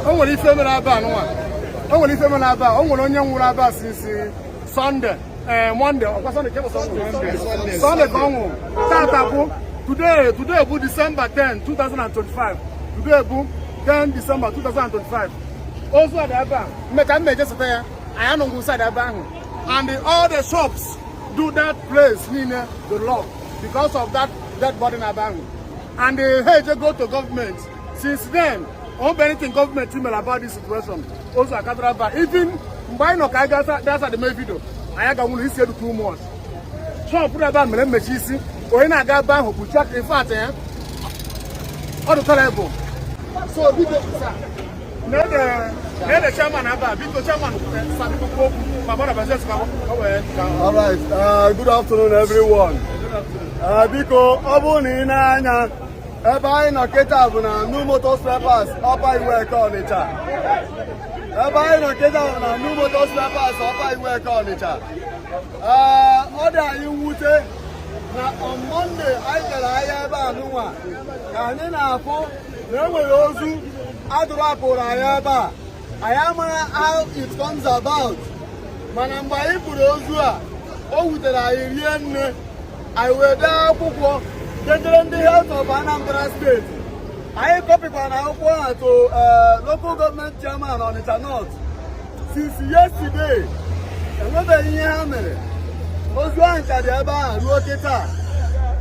O nwere ife mere ebe a nụnwa. O nwere ife mere ebe a. O nwere onye nwụrụ ebe a since Sunday. Ee, Monday, ọkwa Sunday ka Sunday. Sunday ka ọ nwụrụ. Tata bụ today, today bụ December 10, 2025. Today bụ 10 December 2025. Ozu a dị ebe a. Mmecha mma ejeseta ya. Anyị anọghị side ebe ahụ. And all the shops do that place niile the lock because of that dead body na ebe ahụ. And the ha go to government. Since then, o nwebe anything government mere about this situation. Ozu akadara ebe a. Even mgbe anyị nọ ka anyị gaa that side mee video, anyị aganwuru isi edu too much. Shop ebe a mere mmechi isi. Onye na-aga ebe ahụ kpuchi aka ife atị ya. Ọ dị terrible. So biko sir, na-ede chairman ebe a, biko chairman sir, biko kwuo okwu ma gbara bazes ka o wee ka All right. Good afternoon, everyone. Biko, ọ bụrụ na ị na-anya ebe anyị nọ kịta bụ na New Motor Spare Parts, Upper Iweka, Ọnịcha. Ebe anyị nọ kịta bụ na New Motor Spare Parts, Upper Iweka, Ọnịcha. Ọ dị anyị mwute na on Monday anyị gara ahịa ebe a nụnwa ka anyị na-afụ na e nwere ozu adụrapụrụ anyị ebe a. Anyị amara how it comes about, mana mgbe anyị buru ozu a, o wutere anyị rie nne. Anyị wee dee akwụkwọ dejere ndị Health of Anambra State. Anyị kọpịkwara akwụkwọ ha to local government chairman Onitsha North. Since yesterday, enwebeghị ihe ha mere. Ozu ahụ ka dị ebe ahụ ruo kịta.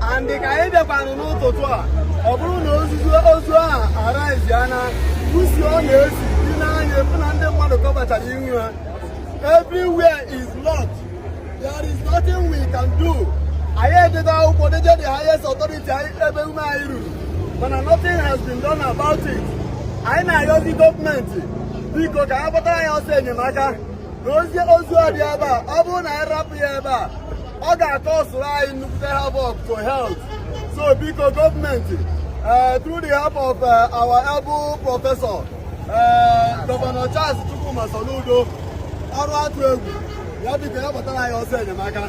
And ka anyị bịakwanụ n'ụtụtụ a, ọ bụrụ na ozuzu ozu ahụ araiziana usi ọ na-esi dị n'anya efu na ndị mmadụ kọbachara ihu ha. Everywhere is locked. There is nothing we can do. Anyị edego akwụkwọ deje the highest authority anyị ebe ume anyị ruru, mana nothing has been done about it. Anyị na-ayọzi gọọmenti, biko, ka ha kpọtara anyị ọsọ enyemaka na ozi ozu a dị ebe a. Ọ bụrụ na anyị rapụ ya ebe a, ọ ga-akọ ọsụrụ anyị nnukwute havoc to health. So biko, gọọmenti, through the help of our able professor, Governor Charles Chukwuma Soludo, ọrụ atụ egwu ya, biko, ya kpọtara anyị ọsọ enyemaka.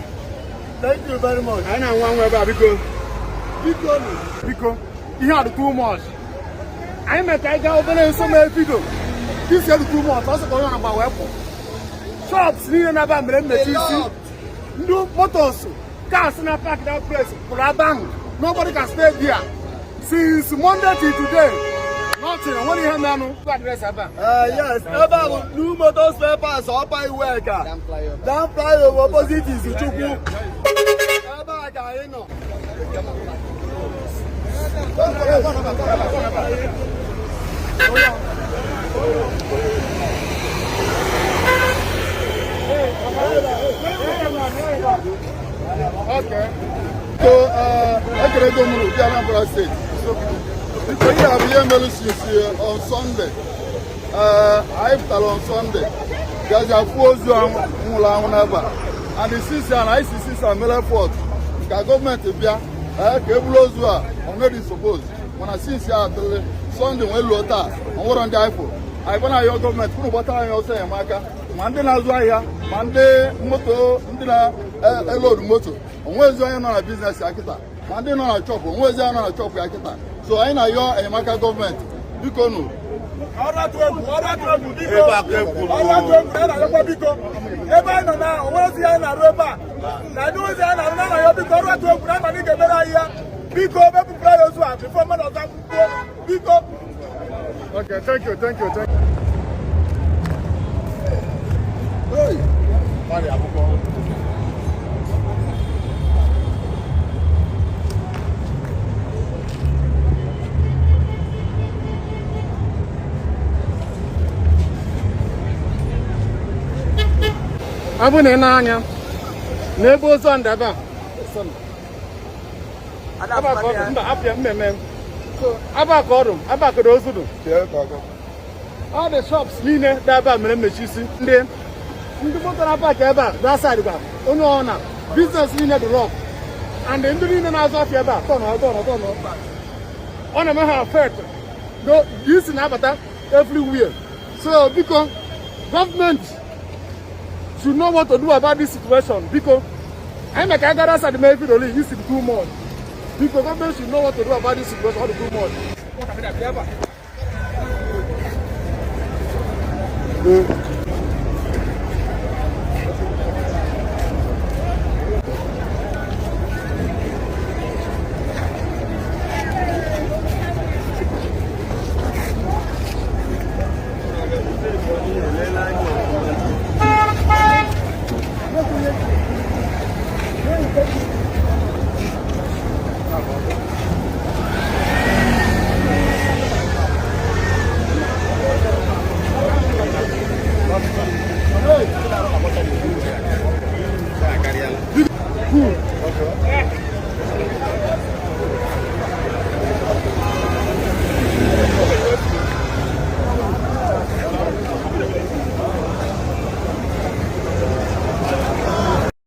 Thank you very much. Anyị na-anwụ anwụ ebe a, biko. Biko nụ. Biko, ihe a dị too much. Anyị mere ka anyị gaa obere nso mee video. Isi dị too much. Ọ sị ka onye ọna gba wee pụ. Shops niile na-ebe a mere mmechi isi. Ndị motors, cars na park that place pụrụ ebe ahụ. Nobody can stay there. Since Monday till today, nothing. Onwere ihe menụ address ebe a. Yes, ebe a bụ New Motor Spare Parts, Upper Iweka, down flyover, opposite Izuchukwu. Ebe a ka anyị nọ. Okay. So, ekere ego m n'ụdị Anambra State. Biko, ihe a bụ ihe mere since on Sunday. Anyị pụtara on Sunday gazi afụ ozu ahụ nwụrụ anwụ n'ebe a. And since na anyị si since a mere effort ka gọọmenti bịa ka e buru ozu a already suppose, mana since a tụrụ Sunday wee luo taa, ọ nwere ndị anyị fụrụ. Anyị gwana ayọ gọọmenti kwuru gbata anyị ọsọ enyemaka, ma ndị na-azụ ahịa, ma ndị moto, ndị na-elodu moto, onwezi onye nọ na business ya kịta, ma ndị nọ na shop, onwezi onye nọ na shop ya kịta. So anyị na-ayọ enyemaka gọọmenti, biko nụ. Ọrụ atụ egwu, ọrụ atụ egwu, biko, ọrụ atụ egwu na na-arịọkwa, biko. Ebe anyị nọ na onwe ozi anyị na-arụ ebe a na ndị ozi anyị na-arụ na ya, biko, ọrụ atụ egwu na abalị ga-emere anyị ya. Biko, mepụpụrụ anyị ozu a before mmadụ ọzọ akwụkwọ, biko. Okay, thank you, thank you, thank you. Hey. Ọ bụ na ị na-anya n'ebe ozu a ndebe a, ebe a ka ọ dị, mba apịa mmemme. So ebe a ka ọ dụ, ebe a ka dị ozu dụ. All the shops niile dị ebe a mere mmechi isi. Ndị moto na park ebe a, that side gwa onye ọ na business niile dị lock, and ndị niile na-azụ afịa ebe a tọnụ tọnụ tọnụ, ọ na-eme ha affect. Isi na-abata everywhere. So biko, gọọmenti should know what to do about this situation. Biko, anyị maka anyị gara side mee video li isi too much. Biko, gọọmenti should know what to do about this situation. Ọ dị too much.